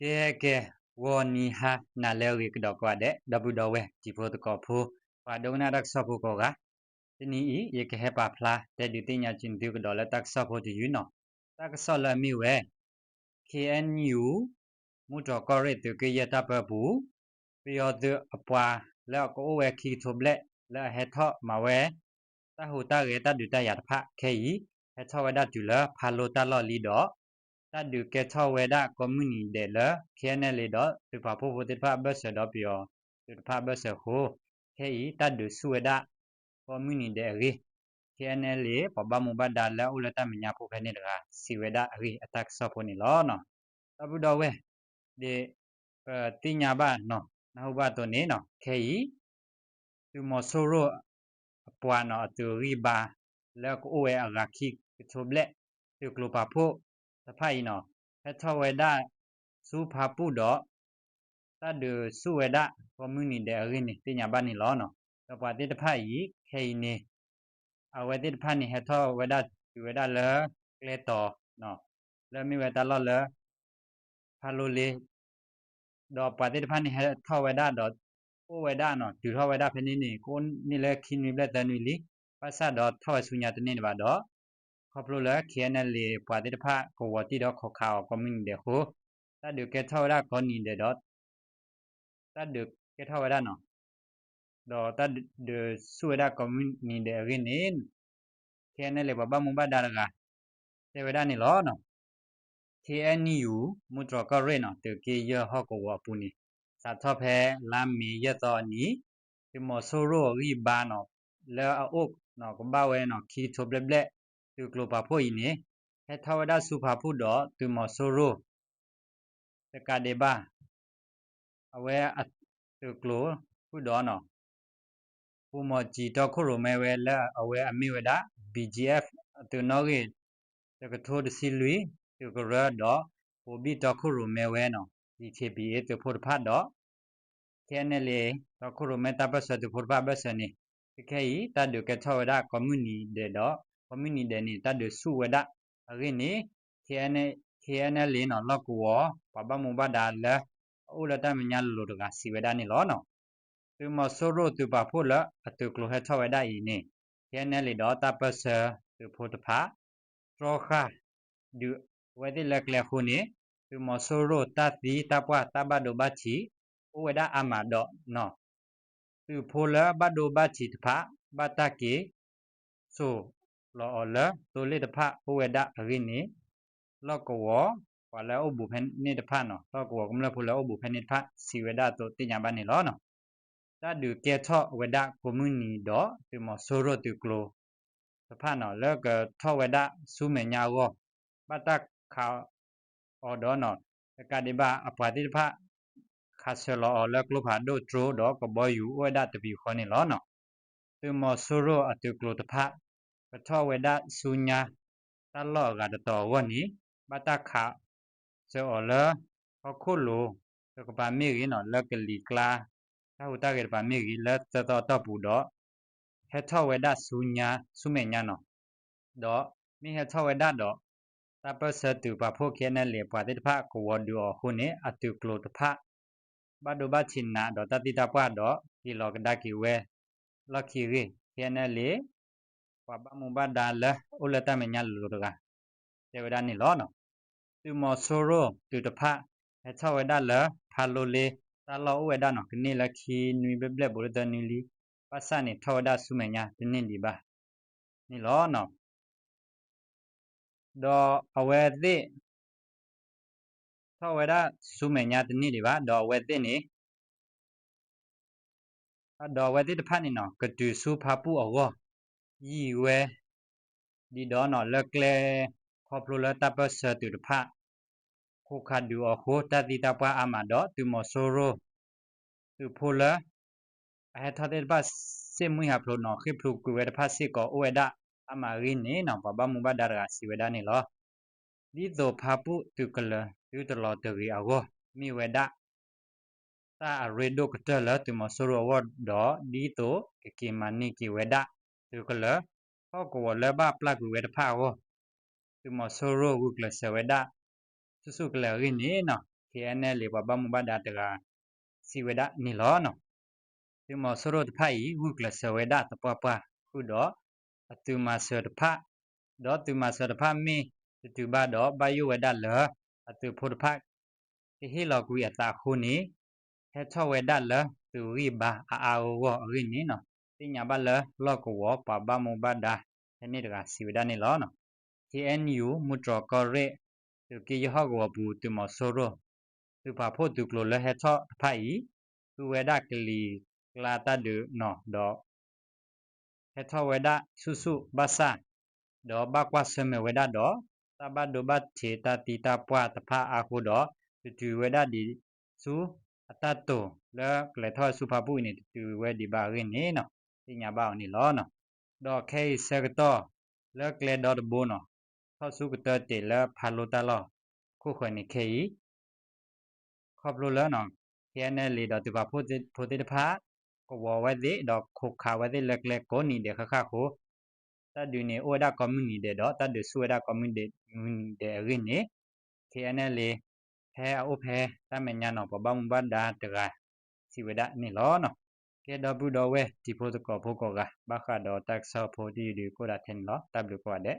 ကဲကဲ, ဂီၤနံၤဟါနၤလၢအဂ့ၤကဒီးကိးဂၤဒဲး ဒီပုၢ်ဒီဝဲၢ်တံၤဖိသကိးဖိ ပှၤဒိကနၣ်တၢ်ကစီၣ်ဖိကိးဂၤ, တနံၤအံၤ ယကဟဲပာ်ဖျါ တဲဒုးသ့ၣ်ညါက့ၤသုကဒီးလၢတၢ်ကစီၣ်ဖိတယုၢ်နီၤ, တၢ်ကစီၣ်လၢအမ့ၢ်ဝဲ ခ့ၣ်အဲၣ်ယူၣ် မူတြီၢ်ကီၢ်ရ့ၣ်သုးက့ယဲၢ်တၢ်ပၢပူၤ, ပယီၤသုးအပှၤလၢအကအိၣ်ဝဲခံကထိဘျဲၣ်လၢအဟဲထီၣ်မၤဝဲ တၢ်ဟူးတၢ်ဂဲၤတၢ်ဒုးတၢ်ယၤတဖၣ်ခဲအံၤ ဟဲထီၣ်ဝဲဒၣ်တုၤလၢဖးလိတၢ်လီၢ်လံဒီး တၢ်ဒုးကဲထီၣ်ဝဲဒၣ်ကိးမုၢ်နံၤဒဲးလၢ ခ့ၣ်အဲၣ်ယူၣ် လၢသုးပာ်ဖှိၣ်ဖိသ့ၣ်တဖၣ်အဘၢၣ်စၢၤဒီးပယီၤသုးတဖၣ်အဘၢၣ်စၢၤအဃိ, ခဲအံၤတၢ်ဒုးဆူၣ်ဝဲဒၣ် ကိးမုၢ်နံၤဒဲးအဂ့ၢ်, ခ့ၣ်အဲၣ်ယူၣ် ပှၤဘၣ်မူဘၣ်ဒါလၢအအိၣ်လၢတၢ်မဲာ်ညါဖိဖဲန့ၣ်တဂၤ စံးဝဲဒၣ်အဂ့ၢ်အတၢ်ကစီၣ်ဖိန့ၣ်လီၤ. ဒီပုၢ်ဒီဝဲၢ်, ဒ်ပသ့ၣ်ညါဘၣ်နီၤ နၢ်ဟူဘၣ်အသိးန့ၣ်နီၤ ခဲအံၤ သုးမီၤစိရိၤအပှၤနီၤ အသုးအဂံၢ်ဘါ လၢကအိၣ်ဝဲအဂၤခံကထိဘျဲၣ် သုးကျိၤပာ်ဖှိၣ်တဖၣ်အံၤနီၤ ဟဲထီၣ်ဝဲဒၣ်ဆူဖၣ်ပူၣ်ဒီး တၢ်ဒုးဆူၣ်ဝဲဒၣ်ကိးမုၢ်နံၤဒဲးအဂ့ၢ်န့ၣ် သ့ၣ်ညါဘၣ်န့ၣ်လီၤ. ဒီးပှၤသ့ၣ်တဖၣ်အံၤ ခဲအံၤန့ၣ် အဝဲသ့ၣ်တဖၣ်န့ၣ် ဟဲထီၣ်ဝဲဒၣ်တုၤဝဲဒၣ်လၢကျဲတီၤ လၢမ့ၢ်ဝဲတၢ်လီၢ်လၢ ဖးလိလ့ ဒီးပှၤသ့ၣ်တဖၣ်န့ၣ် ဟဲထီၣ်ဝဲဒၣ်ဒီး အိၣ်ဝဲဒၣ်နီၤ တုၤထီၣ်ဝဲဒၣ်ဖဲန့ၣ်န့ၣ် ကအိၣ်န့ၣ်လၢခံနွံဘျဲၣ်သၢနွံလံ, ဘၣ်ဆၣ်ဒီးထီၣ်ဝဲဆူညါတန့ၢ်ဒံးဘၣ်ဒီး ခီဖျိလၢ ခ့ၣ်အဲၣ်ယူၣ် ပှၤသ့ၣ်တဖၣ်ကဝီၤတံၢ်ဒီးခိးခးအီၤကိးမုၢ်နံၤဒဲးအဃိ, တၢ်ဒုးကဲထီၣ်ဝဲဒၣ်ကိးနံၤဒဲးဒီး တၢ်ဒုးကဲထီၣ်ဝဲဒၣ်နီၤ ဒီးတၢ်ဒုးဆူၣ်ဝဲဒၣ်ကိးမုၢ်နံၤဒဲးအဂ့ၢ်န့ၣ် ခ့ၣ်အဲၣ်ယူၣ် ပှၤဘၣ်မူဘၣ်ဒါတဂၤ တဲဝဲဒၣ်န့ၣ်လီၤ. ခ့ၣ်အဲၣ်ယူၣ် မူတြီၢ်ကီၢ်ရ့ၣ်နီၤ သုးက့ယဲၢ်ဟီၣ်ကဝီၤအပူၤန့ၣ် စးထီၣ်ဖဲလါမ့ၤယဲၢ်သီအနံၤ သုးမီၤစိရိၤအဂံၢ်ဘါနီၤ လၢအအိၣ်နီၤ ကဘၣ်ဝဲနီၤ ခံကထိဘျဲၣ်ဘျဲၣ် သုးကျိၤပာ်ဖှိၣ်အံၤန့ၣ် ဟဲထီၣ်ဝဲဒၣ်ဆူဖၣ်ပူၣ်ဒီးသုးမီၤစိရိၤ တကးဒံးဘၣ် အဝဲအသုးကျိၤဃုာ်ဒီးနီၤ ပူၤမီၤစံၤတီခိၣ်ရိၣ်မဲဝဲလၢအဝဲအမ့ၢ်ဝဲဒၣ် ဘံၣ်ကၠံၣ်အ့ၣ်ဖ် အသုးနီၣ်ဂံၢ် တကထိတဆံလွံၢ် သုးကရၢဒီး ပိာ်ဘံၣ်တီခိၣ်ရိၣ်မဲဝဲနီၤ ဒံၣ်ခ့ၣ်ဘံၣ်အ့ၣ် သုးဖိတဖၣ်ဒီး ခ့ၣ်အဲၣ်ယူၣ် တီခိၣ်ရိၣ်မဲတၢ်ပၢၢ်ဆၢသုးဖိတဖၣ်အဘၢၣ်စၢၤန့ၣ် ခဲအံၤ တၢ်ဒုးကဲထီၣ်ဝဲဒၣ်ကိးမုၢ်နံၤဒဲးဒီး ကိးမုၢ်နံၤဒဲးန့ၣ် တၢ်ဒုးဆူၣ်ဝဲဒၣ်အဂ့ၢ်န့ၣ် ခ့ၣ်အဲၣ်ယူၣ် နီၤ လီၢ်ကဝီၤ ပှၤဘၣ်မူဘၣ်ဒါလၢ အအိၣ်လၢတၢ်မဲာ်ညါလိၤလိၤတဂၤစံးဝဲဒၣ်န့ၣ်လီၤ. သုးမီၤစိရိၤသုးပာ်ဖှိၣ်လၢအသုးကျိၤဟဲထီၣ်ဝဲဒၣ်အံၤန့ၣ် ခ့ၣ်အဲၣ်ယူၣ် ဒီးတၢ်ပၢၢ်ဆၢသုးဖိတဖၣ် တြီဃာ်ဒုးအဝဲသ့ၣ်လၢကျဲအဃိန့ၣ် သုးမီၤစိရိၤတၢ်သံတၢ်ပှၢ်တၢ်ဘၣ်ဒိဘၣ်ထံး အိၣ်ဝဲဒၣ်အါမးဒီးနီၤ သုးဖိလၢဘၣ်ဒိဘၣ်ထံးတဖၣ် ဘၣ်တၢ်က့ၤစိာ်လီၤအီၤလၢသိလ့ၣ်တဖၣ်အိၣ်ဝဲဒၣ်အဂ့ၢ်န့ၣ် လီၢ်ကဝီၤ ပှၤလၢအအိၣ်ဘူးဖဲန့ၣ်တဖၣ်နီၤ လီၢ်ကဝီၤကမျၢၢ်ဖိလၢအအိၣ်ဘူးဖဲန့ၣ်တဖၣ် စံးဝဲဒၣ်အသိးသ့ၣ်ညါဘၣ်န့ၣ်လီၤ. တၢ်ဒုးကဲထီၣ်ဝဲဒၣ်ကိးမုၢ်နံၤဒီးသုးမီၤစိရိၤသုးကျိၤတဖၣ်နီၤ လၢကထီၣ်ဝဲဒၣ်ဆူမဲာ်ညါအဂီၢ် ဘၣ်တၢ်ခးအီၤဒီးနီၤ တကးဒံးဘၣ်အပှၤသ့ၣ်တဖၣ် ခးဆၢလီၤအီၤလၢကျိဖးဒိၣ်တြိဒီးကဘီယူၤအိၣ်ဝဲဒၣ်တပံၤဃီန့ၣ်လီၤ. သုးမီၤစိရိၤအသုးကျိၤတဖၣ် ကထီၣ်ဝဲဒၣ်ဆူညါ တၢ်လီၢ်အဂၤတတီၤအဂီၢ်န့ၣ် ဘၣ်တၢ်ခးဆၢအီၤလၢ ဟီၣ်ခိၣ်လိၤတကပၤမ့ၢ်ဂ့ၤနီၤ လၢကလံၤကျါ တၢ်ဟူးတၢ်ဂဲၤတကပၤမ့ၢ်ဂ့ၤ လၢသၢသီအတီၢ်ပူၤဒီး ဟဲထီၣ်ဝဲဒၣ်ဆူညါဆူမဲာ်ညါနီၤ ဒီးမ့ၢ်ဟဲထီၣ်ဝဲဒၣ်ဒီး တၢ်ပၢၢ်ဆၢသုးပာ်ဖှိၣ် ခ့ၣ်အဲၣ်ယူၣ် အပှၤသ့ၣ်တဖၣ်ကဝီၤဒုးအီၤအဃိန့ၣ် အသုးကျိၤတဖၣ် ဘၣ်ဒိဘၣ်ထံးနးဒီးတၢ်သံတၢ်ပှၢ်ဒီး က့ၤလီၤကဒါက့ၤဝဲ လီၢ်ခံအဂ့ၢ် ခ့ၣ်အဲၣ်ယူၣ် ပှၤဘၣ်မူဘၣ်ဒါလၢအိၣ်လၢတၢ်မဲာ်ညါလိၤလိၤတဂၤ တဲဝဲဒၣ်န့ၣ်လီၤ. သုးမီၤစိရိၤသုးတဖၣ် ဟဲထီၣ်ဝဲဒၣ်လၢဖးလိလ့ တၢ်လီၢ်အိၣ်ဝဲဒၣ်နီၤ ကန့ၢ်လၢခံနွံဘျဲၣ်ဘျဲၣ်ဘူးလၢသၢနွံလံ, ဘၣ်ဆၣ်န့ၣ် ထီၣ်ဝဲဒၣ်ဆူမဲာ်ညါတန့ၢ်ဒံးဘၣ်န့ၣ်လီၤ. ဒီးအဝဲသ့ၣ် ထီၣ်ဝဲဒၣ်ဆူမဲာ်ညါတန့ၢ်ဒံးဘၣ် ဒီးအဝဲသ့ၣ်န့ၣ် ဒီးအဝဲသ့ၣ်တဖၣ်န့ၣ်နီၤ ကတုၤဆူဖၣ်ပူၣ်အဂီၢ် ယံာ်ဝဲ ဒံးဒီးနီၤ လၢကျဲခီဖျိလၢတၢ်ပၢၢ်ဆၢသုးတဖၣ် ခိးခးဒုးအီၤအဃိ တၢ်သံတၢ်ပှၢ်အါမးဒီး သုးမီၤစိရိၤ သုးဖိလၢ အဟဲထီၣ်သ့ၣ်တဖၣ် စ့ၣ်မှံဟးဖျိးနီၤ ဃ့ၢ်ဖျိးကွံာ်ဝဲတဖၣ်စ့ၢ်ကီးအိၣ်ဝဲဒၣ်အါမးအဂ့ၢ်န့ၣ်နီၤ ပှၤဘၣ်မူဘၣ်ဒါတဂၤစံးဝဲဒၣ်န့ၣ်လီၤ. ဒ်သိးဖၣ်ပူၣ်သုးကလၢၤသုတလီၤတဂ့ၤအဂီၢ် မ့ၢ်ဝဲဒၣ် တၢ်အရ့ဒိၣ်ကတၢၢ်လၢသုးမီၤစိရိၤအဂီၢ်ဒီး ဒ်သိးကက့ၤမၤန့ၢ်က့ၤဝဲဒၣ်သုးကလၢၤ ဟီၣ်ကဝီၤလၢဘၣ်ပျၢ်ကွံာ်ဝဲတဖၣ်အဂီၢ် သုးမီၤစိရိၤဂုာ်ကျဲးစၢးဝဲဒၣ် ဆူၣ်ဆူၣ်ကလဲာ်အဂ့ၢ်န့ၣ်နီၤ K N L A ပှၤဘၣ်မူဘၣ်ဒါတဂၤ စံးဝဲဒၣ်န့ၣ်လီၤ. သုးမီၤစိရိၤတဖၣ်အံၤ ဂုာ်ကျဲးစၢးဝဲဒၣ်သပှၢ်ပှၢ် ဃုာ်ဒီးအသုးမၤစၢၤတဖၣ်, ဒီးသုးမၤစၢၤတဖၣ်မ့ၢ်တတုၤဘၣ်ဒီး ဘၣ်ယိၣ်ဝဲဒၣ်လၢ အသုးဖိတဖၣ် ကဟ့ၣ်လီၤကွံာ်အသးအဃိန့ၣ် ဟဲထီၣ်ဝဲဒၣ်လၢသုးဂံၢ်ဘါအါအါဂီၢ်ဂီၢ်အဂ့ၢ်န့ၣ် သ့ၣ်ညါဘၣ်လၢလီၢ်ကဝီၤပှၤဘၣ်မူဘၣ်ဒါ ဖဲန့ၣ်တဂၤစံးဝဲဒၣ်န့ၣ်လီၤ. K N U မူတြီၢ်ကီၢ်ရ့ၣ် သုးက့ယဲၢ်ဟီၣ်ကဝီၤပူၤ သုးမီၤစိရိၤ သုးပာ်ဖှိၣ်သုးကျိၤလၢဟဲထီၣ်တဖၣ်အံၤ ဃုဝဲဒၣ်ကလံၤကျါတၢ်ဒုးနီၣ်ဒီး ဟဲထီၣ်ဝဲဒၣ်ဆူၣ်ဆူၣ်ဘၣ်ဆၣ် ဒီးဘၣ်ကွၢ်ဆၢၣ်မဲာ်ဝဲဒၣ်ဒီး တၢ်ဘၣ်ဒိဘၣ်ထံးတၢ်သံတၢ်ပှၢ်တဖၣ်အါဃိဒီး တတုၤဝဲဒၣ်ဒံးဆူအတၢ်တိာ်လၢကလဲၤထီၣ်ဝဲဆူဖၣ်ပူၣ်အံၤန့ၣ် တတုၤဝဲဒံးဘၣ်အဂ့ၢ်န့ၣ် သ့ၣ်ညါဘၣ်အီၤန့ၣ်လီၤ. ဒီးခဲအံၤဆၢကတီၢ်လၢကျဲဒီတဘိနီၣ် ထီၣ်ဆူကတၢၢ်တ့ၢ်လၢဖးလိတၢ်လီၢ်ခိၣ်ဃၢၤန့ၣ်ခဲအံၤ ခီဖျိလၢ K N L A ဒီးသုးပာ်ဖှိၣ်ဖိသ့ၣ်တဖၣ် ကဝီၤဝဲသ့ၣ် ဒီးခိးခးဝဲသ့ၣ်လၢကျဲကိးနံၤဒဲးဃၣ်ဃၣ်အဃိ တၢ်ဒုးန့ၣ်အိၣ်ဝဲဒၣ်ကိးမုၢ်နံၤဒဲးဒီး တၢ်ဒုးဆူၣ်ဝဲဒၣ်ကိးမုၢ်နံၤဒဲးအဂ့ၢ်န့ၣ် K N L A ဟဲအအိၣ်ဖဲတၢ်မဲာ်ညါနီၣ် ပှၤဘၣ်မူဘၣ်ဒါတဂၤ စံးဝဲဒၣ်န့ၣ်လီၤ. ကဲဒီပုၢ်ဒီဝဲၢ်တံၤဖိသကိးဖိကိးဂၤ ဘၣ်ဃးဒီးတၢ်ကစီၣ်ဖိတယုၢ်ဒုးကိးဒၣ်ထဲန့ၣ်လီၤ. တၢ်ဘျုးကိးဂၤဒဲး.